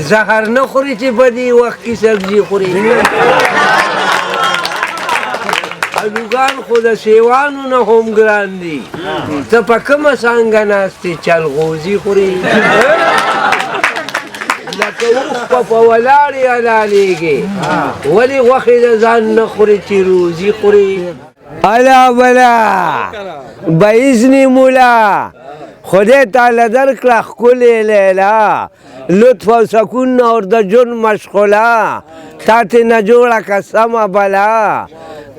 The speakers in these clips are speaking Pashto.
زهر نه خوري چې په دې وخت کې سبزي خوري. الوګان خو د سیوانو نه هم ګران دي، ته په کومه څانګه ناست یې چلغوزي خوري؟ لکه اوښ په ولاړې حلالېږي، ولې غوښې د ځان نه خوري چې روزي خوري؟ الا بلا باذن مولا خدای تعالی درکړه ښکلې لیلا، لطف او سکون اور د ژوند مشغوله، تا ترې نه جوړه که سمه بلا،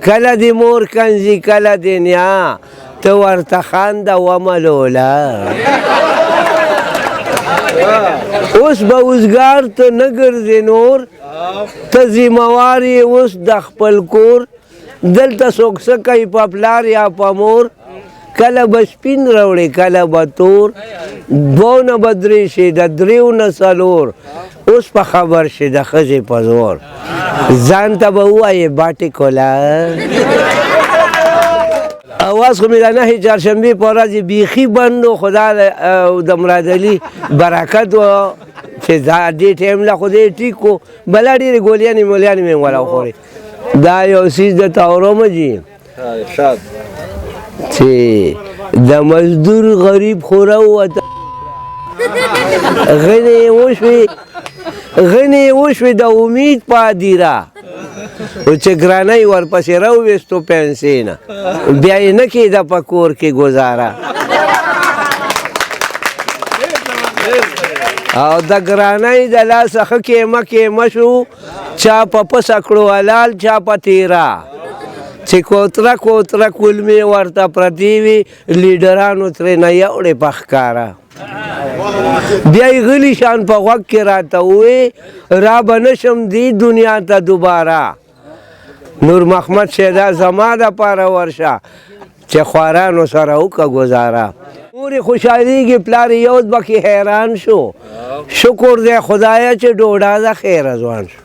کله دې مور کنځي کله دې نیا، ته ورته خانده وملوله. اوس به اوزګار ته نه ګرځې نور، ته ذمهوار یې اوس د خپل کور، دلته څوک څه کوي په پلار یا په مور، کله به سپین راوړي کله به تور، دوو نه به درې شي د دریو نه څلور، اوس په خبر شي د ښځې په زور، ځان ته به ووایې باټې کوله. اواز خو مې د نهې چهارشنبې په ورځ بیخي بند و، خدا د مراد علي برکت و چې دا دې ټایم له خو دې ټیک و، بلا ډېرې ګولیانې مولیانې مې ولا وخوړې. دا یو څیز د تاوروم جي چې د مزدور غریب خو راووته، غنې یې وشوې، غنې یې وشوې د امید په ادیره، او چې ګرانۍ ورپسې راوویستو پنسې نه، بیا یې نه کېده په کور کې ګزاره. او د ګرانۍ د لاسه ښه کېمه کېمه شو، چا په پسه کړو حلال چا په تیره، چې کوتره کوتره کولمې ورته پرتې وي، لیډرانو ترې نه یوړې په ښکاره. بیا یې غلي شان په غوږ کې راته ووې را به نه شم دې دنیا ته دوباره، نور محمد شیدا زما دپاره ورشه چې خوارانو سره وکړه ګزاره. مور یې خوشحالېږي، پلار یې یو دوه کې حیران شو، شکر دی خدایه چې ډوډا ده خیره ځوان شو.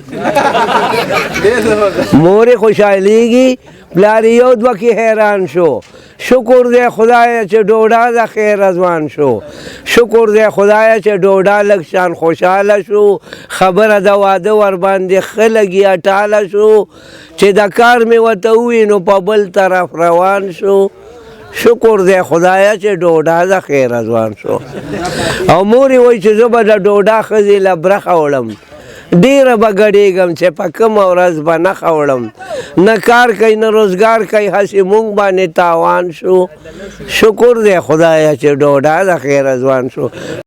مور یې خوشحالېږي، پلار یې یو دوه کې حیران شو، شکر دی خدایه چې ډوډا ده خیره ځوان شو، شکر دی خدایه چې ډوډا لږ شان خوشحاله شو، خبره د واده ورباندې ښه لګي اټاله شو، چې د کار مې ورته ووي نو په بل طرف روان شو، شکر دی خدایه چې ډوډا ده خیره ځوان شو. او مور یې وایي چې زه به د ډوډا ښځې له برخه وړم، ډېره به ګډېږم چې په کومه ورځ به نښه وړم، نه کار کوي نه روزګار کوي، هسې مونږ باندې تاوان شو، شکر دی خدایه چې ډوډا ده خیره ځوان شو.